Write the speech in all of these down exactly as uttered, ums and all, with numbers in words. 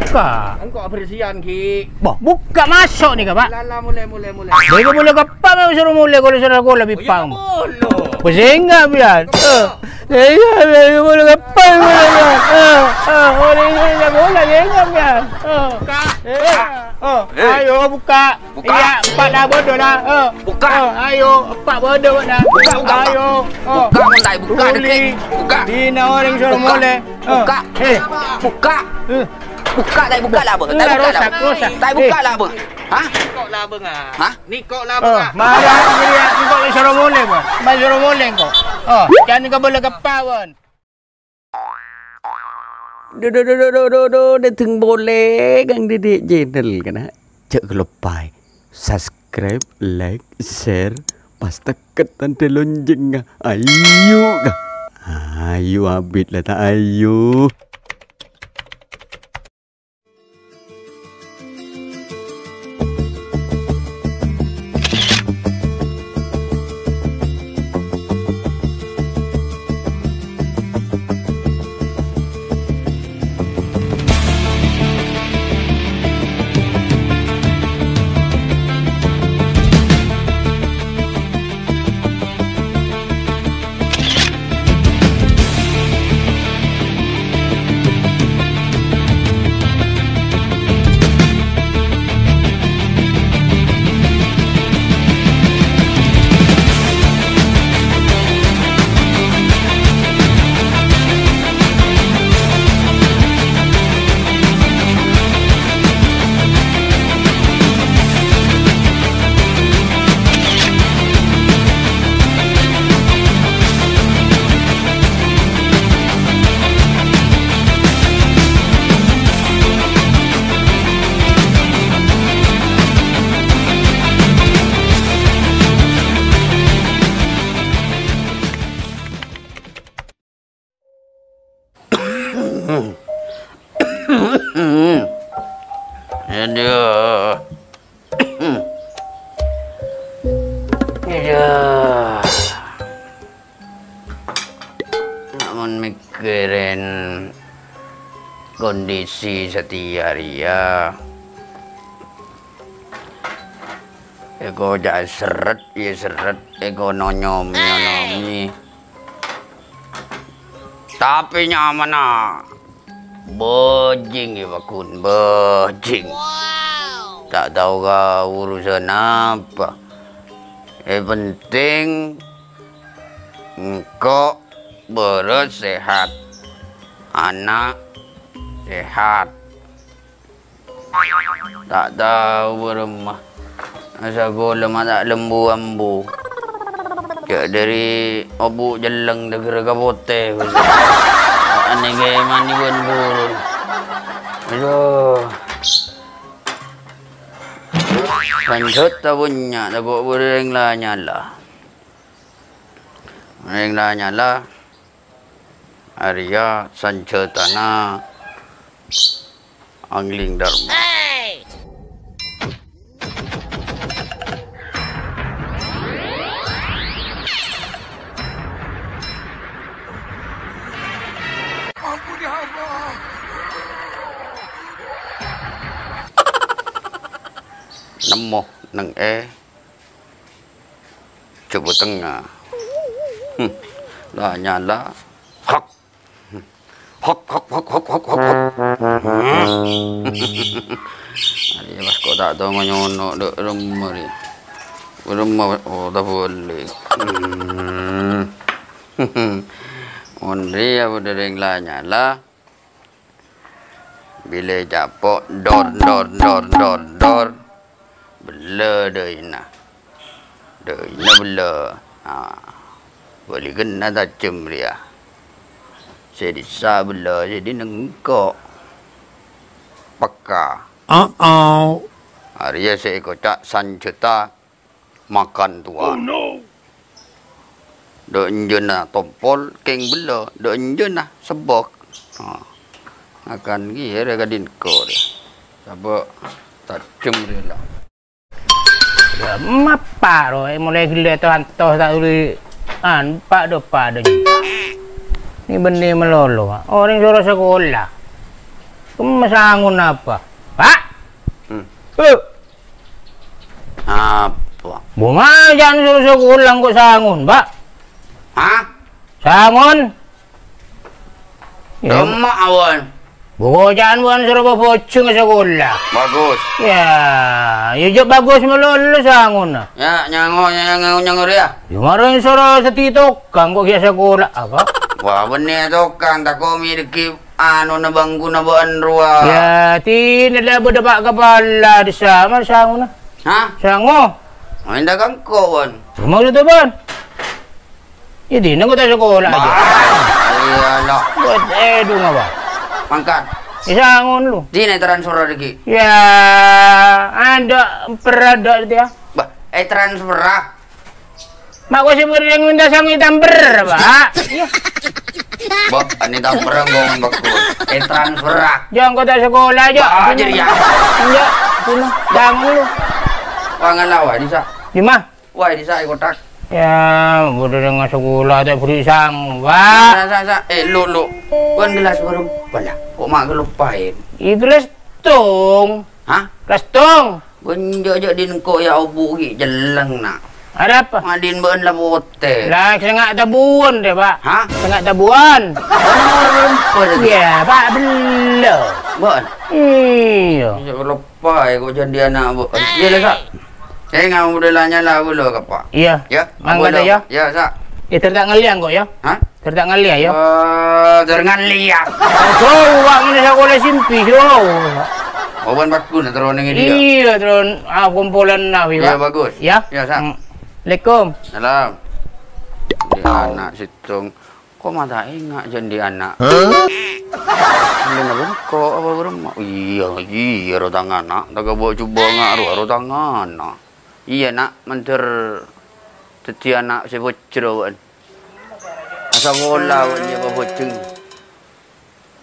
Bukka'. Engko' abersihan, Ki. Bâh, bukka' maso' nèka, Pak. Lala, molè, molè, molè. Bâ' molè ka eppa' mè' soro molè, kaulâ soro sakola, Pak. Molè. Bâh, sèngghâ, Pak. Eh. Sèngghâ, Pak. Molè ka eppa', molè, Pak. Eh, eh, molè, molè, molè, sèngghâ, Pak. Eh. Bukka'. Eh. Oh, ayo, bukka'. Bukka'. Iyâ, eppa' la bâdâ la. Eh. Bukka'. Eh, ayo, eppa' bâdâ, Pak, la. Bukka', bukka', bukka'. Ayo. Eh. Bukka', mon ta' èbukka', Uli. Bukka'. Dinah orèng soro molè. Eh. Bukka'. Eh. Bukka'. Eh. Bukka', ta' èbukka' la, Bang. Ta' èbukka' la, Bang. Rosak, rosak. Ta' èbukka' la, Bang. Hah? Nèko' la, Bang. Hah? Nèko' la, Bang. Eh, marah, marah, nèko' la soro molè, Bang. Mai soro molè, engko'. Eh, jhâ' nèko' bâlâ ka eppa', Bang. Dhu, dhu, dhu, dhu, dhu, dhu, dhu, dâteng polè kang Dede Channel, kana'. Jhâ' kaloppaè subscribe, like, share, pas tekket tandhâ lonjhângnga. Ayo, ka. Ayo, abit la ta' ayo. Adhu. Adhu. Mon mèkkèrè kondisi satèya rèya, èko jhâ' sèrrèt, iyâ sèrrèt, èko nonyom, nyonomi. Tapè nyamana bhâjhing, yâ, pagghun, bhâjhing. Ta' tao ka urusan apa. Sè penting, engko' bârâs sehat, ana' sehat. Ta' tao bârâmma. Sakola ma' ta' lembu-ambu. Jhâ' dâri obu' jelleng dâgghârâ ka potè. Anèka mani bân buru. Adhu. Lanjut ta' bânnya', tako' bâdâ rèng la nyala. Rèng la nyala. Arèya sanjhâtana Angling Dharma. Nemmo neng è Jhâbâ tengnga. Hmm. La nyala. Hak. Hak, hak, hak. Hmm. Arèya pas ko' ta' tao ngonyono dâ' remma rè. Remma, oh, ta' boleh. Hmm. Mon rèya bâdâ rèng la nyala. Bilâ ècapo', dor, dor, dor, dor, dor. Bellâ dâina. Dâina bellâ. Ha. Bâlighenna tajhem rèya. Sè dissa' bellâ, sè dinna' engko'. Pekka. Uh-oh. Arèya sè èkoca' sanjhâta makan tuan. Oh, no. Dâ' enjâna tompol kèng bellâ, dâ' enjâna sebbhâk. Ha. Ngakan ghi' èrè kadhinko' rè. Sabâ' tajhem rè la. Yâ, mapa rowa, molaè ghellâ' to-anto ta' uli, an, pa'-dâpa' dâ' enjâ. Nè-bânnè malolo, orèng soro sakola. Kemma sangon apa? Pak? Hmm. Eh. Apa? Bâ' ma' jhâ' soro sakola engko' sangon, Pak? Hah? Sangon? Ya. Kemma awan. Boca'an bâ'na soro pabhâjheng sakola. Bagus. Ya, ya jhâ' bagus malolo sangona. Ya, nyango, nyango, nyango, ya. Ya, mara soro sèttong tokang kok ghi' sakola, apa? Wah, bânnè tokang, tako' mè' dhâggi' anona bangkona bâ'na rowa. Ya, dinella bâdâ pa' kapala dissa', ma' sangona. Hah? Sango. Maèn dagang ko, Wan. Maksudnya, Wan? Jadi, nang kota sekolah aja. Bah, iya, lo. Buat, eh, dunga, Pak. Mangkat. Bisa ngon lu. Dina transfer lagi. Ya, ada perada dia. Bah, eh, transfer, ah. Mak, gua sih beri yang minta sangi tamper, Pak. Iya. Bah, ini tamper, gua ngon bagus. Eh, transfer, ah. Jangan kota sekolah aja. Bah, jadi ya. Enggak, sini. Jangan lu. Wah, ngalawa, bisa. Di mana? Wah, di saya kotak. Ya, bodoh dengan sekolah, tak beri sang, Pak. Sa, sa, sa. Eh, lu, lu. Kan gelas baru. Bala, kok mak ngelupain? Itu gelas tong. Hah? Gelas tong. Genjo-jo di engko' ya obu gi jeleng, nak. Ada apa? Madin ba'an la pote. Lah, sengak tabuan deh, Pak. Hah? Sengak tabuan. Bener, bener, bener. Iya, Pak, belum. Ba'an? Iya. Ya, lupa ya, kok jadi anak, Bu. Iya, lah, Sa. Eh, nggak udah lanya lah, Bu, lo, apa? Iya. Ya, mangga boleh, deh, ya. Ya, Sa. Eh, tertak ngeliang kok, ya? Hah? Tertak ngeliang, ya? Eh, ter ngeliang. Aduh, uang ini saya boleh simpi, yo. Oban bagus, nah, terus ning dia. Iya, terus, ah, kumpulan nah, Iya, Pak. Bagus. Ya? Ya, Sa. Hmm. Assalamualaikum. Salam. Di anak situng. Kok mata enggak jadi anak? Hah? Ini bengkok apa berem? Iya, iya, ro tangan, nak. Tak bawa coba ngak, ro, ro tangan, nak. Iya, nak, menter teti anak si bocro, kan. Asa bola, kan, ya, boceng.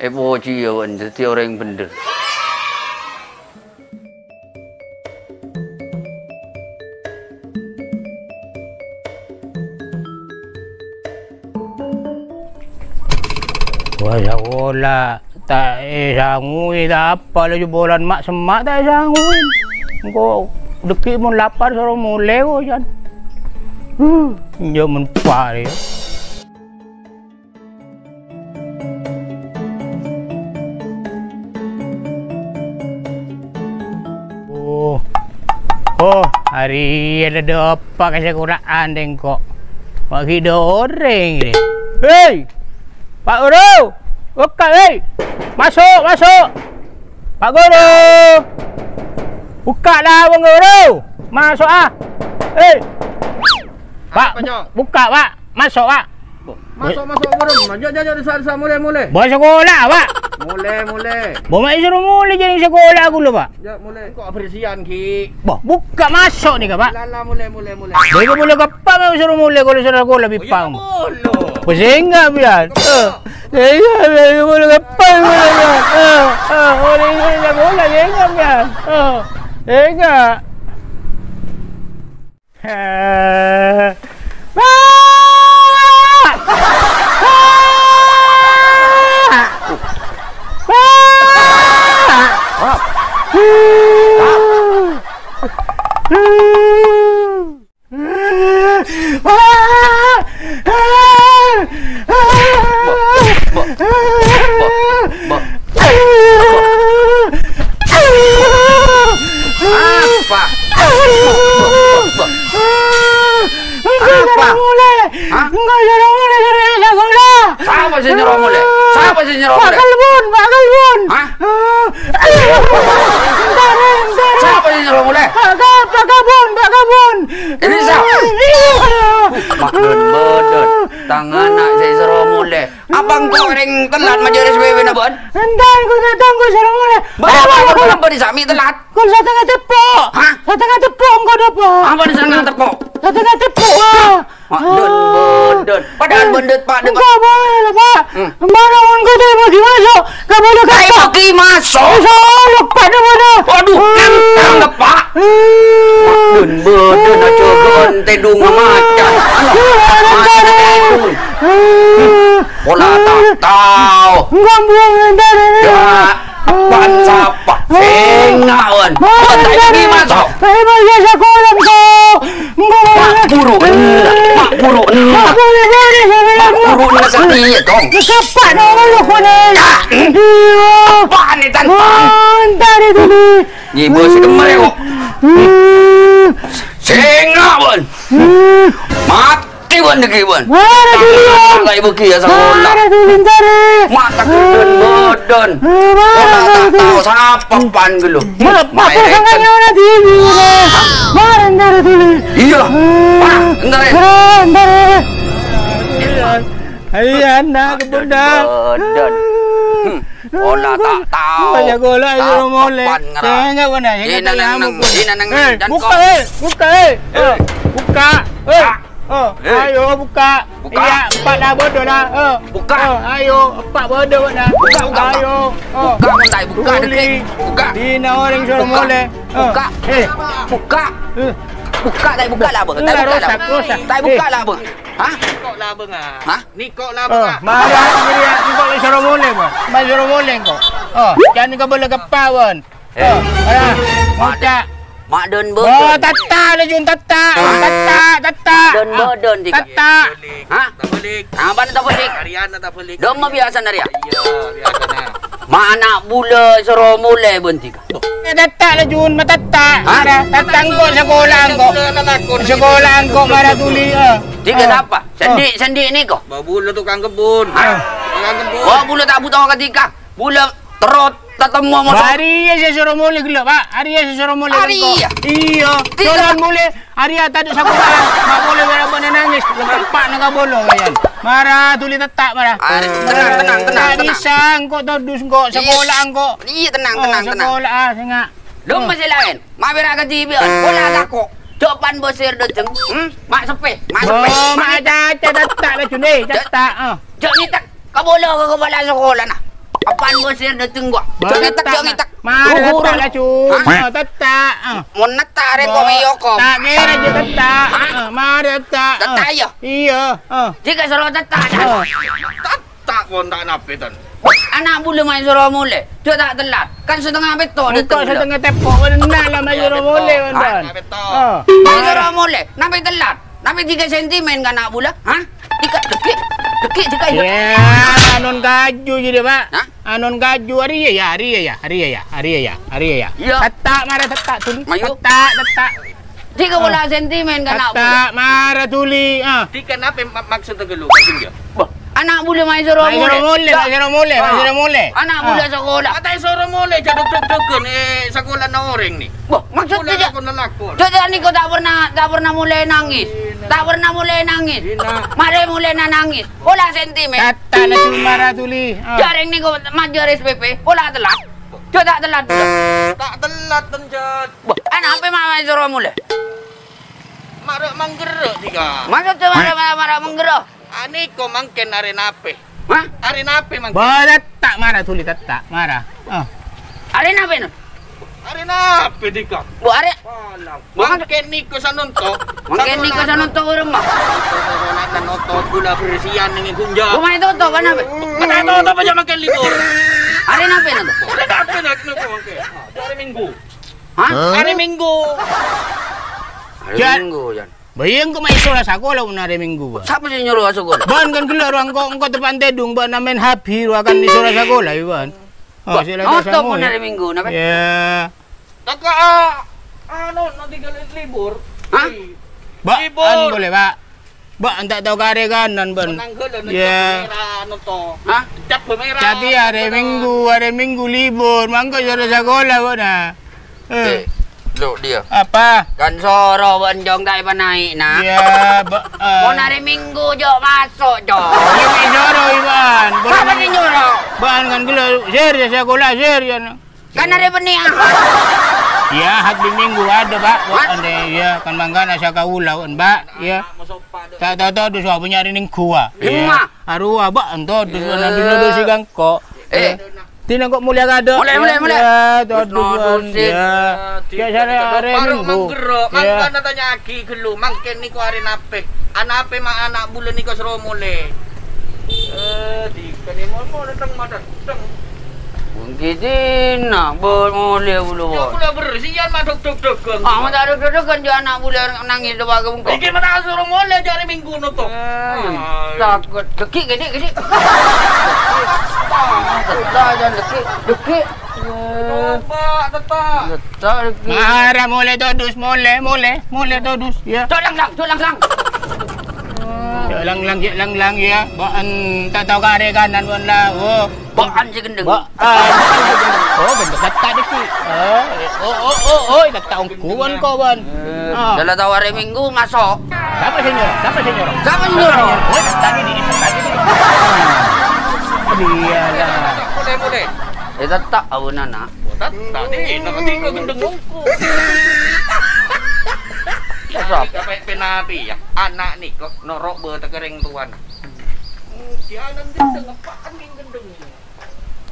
Eh, boci, ya, kan, teti orang bener. Wah, sakola ta' èsangowè, ta' apa, la jhubâlân ma'-semma' ta' èsangowè. Engko' dhâggi' mon lapar soro molè, ko', jân. Huh, jaman pare, ya. Oh. Oh, arèya la dâpa' ka sakola'an, dengko'. Ma' ghi' dâ' orèng, rè. Hei! Pak Guru! Bukka', hei! Masuk, masuk! Pak Guru! Bukka' lawang, Guru! Masuk, ah! Hei! Pak, Apa, Cong? Bukka', Pak! Masuk, Pak! Masuk, masuk, Guru! Jhâ', jhâ', jhâ', dissa', dissa', molè, molè! Bâ' sakola, Pak! Molè, molè! Bâ' ma' èsoro molè jhâ' sakola ghulâ, Pak! Jhâ', molè! Engko' abersihan, Ki! Bâ, bukka' masuk nèka, Pak! Lah, lah, molè, molè, molè! Bâ, molè ka Pak, ma' soro molè, kaulâ soro kaulâ Oh, iya, bipang. Bolo. Pusing nggak, Bian? Eh, iya, iya, iya, molè ka Pak, molè, Bian. Eh, eh, molè, molè, molè, iya, Bian. Eh, iya. Pak! Pak! Pak! Mbok, mbok, mbok, mbok. Apa? Mbok, mbok, mbok, mbok. Apa? Hah? Enggak, ya, Allah, ya, Allah, ya, Allah. Sapa sè nyoro molè? Sapa sè nyoro molè? Pak Kalbun, Pak Kalbun. Hah? Entar, entar. Sapa sè nyoro molè? Pak Ka-, Pak Kabun, Pak Kabun. Ini sa-, Iya. Mak, don, bodon. Tang ana' sè soro molè. Apa engko' orèng telat majelis W W na, Bon? Entar, engko' datang, engko' soro molè. Ba-, Apa, ba-, apa? Ba-, ba-, di sami telat. Kok setengah tepok? Hah? Setengah tepok engko' dâpa'. Apa di setengah tepok? Setengah tepok, ah. Mak, don, bodon. Padahal bendhet, Pak, deh, Pak. Enggak boleh lah, Pak. Hmm. Mana orang kau tadi bagi masuk? Enggak boleh, Pak. Bagi masuk? Insya Allah, Pak, dia mana? Waduh, nantang, Pak. Mak, don, bodon, aja ganti dungo macan. Anu, Pak, macan itu. Pola tak tahu. Enggak, buang, entar ini. Ya. Pan sapa? Sènga', Wan. Wan, ta' ènggi maso'. Ayo, Bang, ya, sakola, engko'. Engko', Bang. Mak buru enna', mak buru enna'. Mak buru enna', Bang. Mak buru enna' satèya, Tong. Sapa, Tong, lu, kono? Iya. Apaan, Tan? Oh, entar itu, nih. Nyi, bos, kemar, ya, kok. Hmm. Sènga', Wan. Hmm. Mat Iwan nèkè, Iwan. Mara dulu, Iwan. Mara dulu, entar. Mata gedon bodon. Eh, mara dulu. Tao sapa pan gelo. Mara, mara, mara dulu. Iya. Mara, entar. Mara, entar. Ayo, anak kebunda. Bodon. Hmm. Ola ta' tao. Ayo, gola, ayo, mole. Enggak, mana? Ina neng, ina neng, eh, buka, eh, buka, eh. Eh. Buka, eh. Oh, ayo buka. Buka. Iya, empat lah bodoh lah. Oh. Buka. Oh, ayo, empat bodoh nak. Buka, buka, buka. Ayo. Oh. Buka, buka, buka, buka. Dina orang suruh mole. Oh. Buka. Eh. Buka. Eh. Buka, tak buka lah, Bang. Tak buka lah, Bang. Rusak, rusak. Tak buka lah, Bang. Hah? Kok lah, Bang, ah? Hah? Niko' la, Bang. Oh, mara, mara, engko' la soro mole, Bang. Ma' soro mole engko'. Oh, jhâ' engko' bâlâ keppa, Bang. Eh. Oh, ora. Ngoca'. Ma' don bodon. Oh, tetta' la, Jun, tetta'. Tetta', tetta'. Don bodon, Dik. Tetta'. Hah? Tabalik. Apa nih tabalik? Harian tabalik. Dom ma' biasa nari ya? Iya, biasa nah. Ma' ana' bulâ soro mole, Bang, Dik. Eh, tetta' la, Jun, ma' tetta'. Hah? Mara, tetta' engko' sakola engko'. Sakola engko' mara tuli, eh. Dik, kenapa? Sendi', sendi' niko. Ba bulâ tukang kebun. Hah? Tukang kebun. Oh, bulâ ta' buto ka Dik. Bulâ terro tatemmo moso. Arèya sè soro mole ghellâ', Pak. Arèya sè soro mole engko'. Arèya? Iyâ. Dik, soro mole. Arèya tadâ' sakola. Ma' mole bârâ' bâ'na nangès. Lengkap, Pak, nangka bolo, yan. Mara, tuli tetta', mara. Arè, tenang, tenang, tenang, tenang. Ta' bisa, engko' todus, engko'. Iya. Sakola, engko'. Iya, tenang, tenang, tenang. Sakola, ah, sènga'. Dom masè laèn. Ma' bârâ' kadhibi', pola tako'. Jhâ' pan bosèr dâteng. Hmm? Ma' seppè, ma' seppè. Oh, ma' caca tetta' la, Jun, eh, tetta', eh. Jhâ' ngètek, kabâlâ ka kapala sakolana. Apan bosèr dâteng, gua. Jhâ' ngètek, jhâ' ngètek. Ma' tetta' la, Jun. Hah? Oh, tetta', eh. Mon netta' arè kok mè' okom. Ta' kèra jhâ' tetta'. Hah? Eh, ma' tetta', eh. Tetta', iyâ? Iyâ, eh. Jika soro tetta', nah. Eh. Ta' pon ta' napè, Ton. Ana' bulâ ma' soro mole. Jhâ' ta' tellat. Kan satengnga pètto dâteng bulâ. Engko' satengnga teppo', bânnè la ma' soro mole, Ton. Hah? Satengnga pètto. Oh. Ma' soro mole. Napè tellat? Napè tiga sentimen ka ana' bulâ? Hah? Tiga, deggi', deggi', deggi', ya. Ya, anon kaju jadi, Pak. Hah? Anon kaju, arèya ya, arèya ya, arèya ya, arèya ya, arèya ya. Iya. Tetta' mara tetta' tuli. Mayu. Tetta', tetta'. Tiga bola sentimen ka ana' bulâ. Tetta' mara tuli, ah. Tiga napè ma-, maksud ka lu, Pak Sinja? Bâh, ana' bulâ ma' soro mole. Ma' soro mole, ma' soro mole, ma' soro mole. Ana' bulâ sakola. Ata soro mole, jhâ' deg-degdegghân, eh, sakolana orèng nè. Bâh, maksudnya, bulâ lakon-lakon. Jhâ' niko ta' pernah, ta' pernah mole nangès. Ta' pernah mole nangès. Marè molèna nangès. Pola sentimen. Tetta' la cuma ra tuli. Ah. Jhâ' rèng niko majâr S P P. Pola tellat. Jhâ' ta' tellat. Ta' tellat, Ton, Jhât. Bâh, ana' napè ma' soro mole? Mara manggerrâ', Dik. Maksudnya mara, mara, mara manggerrâ'? Aniko mangkèn arè napè? Hah? Arè napè mangkèn? Bâh, tetta' mara tuli tetta', mara. Ah. Arè napè, no? Arè napè, Dik? Bâh, arè. Walah. Bâh, mangkèn niko sanonto. Mangkèn niko sanonto urung, Mak. Sanonto, sanonto, gula bersihan nèng ghunja. Bâh, ma' toto, kan napè? Mata toto aja mangkèn libur. Arè napè, no? Arè napè, no, mangkèn? Arè Minggu. Hah? Arè Minggu. Arè Minggu, Jan. Bâh, iyâ, engko' ma' èsoro sakola mon arè Minggu, bâh. Sapa sè nyoro sakola? Bân kan ghellâ' rowa engko', engko' teppa' tèdung, bân maèn H P rowa kan èsoro sakola, yâ, bân. Oh, bâh, sè la nonton mon arè Minggu, napa? Yâ. Taka, ah, anu, nanti kalau libur. Hah? Bâh, libur. Anu boleh, Pak. Bâh, anta' tao karè kanan, bân. Menang gol, anu, yâ. Cap merah, anu, to. Hah? Cap merah. Jadi arè Minggu, arè Minggu libur, mangkèn soro sakola, bâh, nah. Eh. Eh, lo dia. Apa? Kan soro bân jong ta' èpanaè', nah. Yâ, bâh, eh. Mon arè Minggu jhâ' maso', jhâ'. Iyâ, mè' soro, Iwan. Sapa sè nyoro? Bân kan ghellâ', sir, yâ, sakola, sir, yâ, nah. Kan arè bânnè Ahad. Yâ, Ahad bi' Minggu adâ, Pak. Hah? Ande, yâ, kan mangkana sakaulâ, kan, Pak. Yâ. Ta' tao-tao dus apa nyarè Minggu, ah. Emma. Yâ. Arowa, Pak, ento dus, eh, ana' dino dus sè gangko. Eh. Dina kok mulya kadâ'. Mulai, mulai, mulai. Yâ, tao dus, Wan. Yâ. Yâ, sare arè Minggu. Manggerrâ', yâ. Mangkana tanya'aghi ghâllu, mangkèn nèko arè napè? Anapè ma' ana' bulâ nèko soro molè? Eh, dikènè molè teng madâteng. Ghi' dinna, bâ-, molè bulâ, Bos. Bulâ bersihan, ma' dok-dok-dokan. Ah, ma' ta' dok-dok-dokan, jhâ' ana' bulâ nangès dâpa' ka bengko. Iki ma' ta' soro molè, jhâ' arè Minggu noto. Eh, takut. Dâgghi', ghi', ghi'. Tetta', jhâ' dâgghi'. Dâgghi'. Coba, tetta'. Tetta', dâgghi'. Mara molè todus, molè, molè, molè todus, yâ. Jhâ' lang-lang, jhâ' lang-lang. Jhâ' lang-lang, jhâ' lang-lang, yâ. Bâ'en ta' tao karè kanan, bâ'en la. Oh. Bâ'en sè ghendheng. Bâ'en. Oh, ghendheng tetta' dâgghi'. Oh, oh, oh, oh, oh, tetta' ongghuwân, kawan. Eh, ah. Dâla tao arè Minggu maso'. Sapa sè nyoro? Sapa sè nyoro? Sapa sè nyoro? Oh, tetta' dâgghi', tetta' dâgghi'. Iyâ la. Molè, molè. Eh, tetta' auna, Na'. Oh, tetta' dâgghi', na' dâgghi' ghendheng ongghu. Sapa? Pè-, pènabi, yâ? Ana' nèko noro' bâtè'na rèng towana. Hmm, dianan ghendheng, apaan ghi' ghendheng?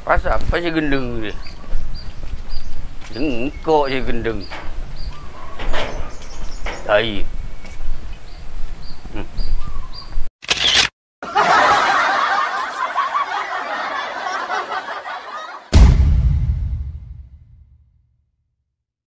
Pas apa sè ghendheng rè? Engko' sè ghendheng. Ai.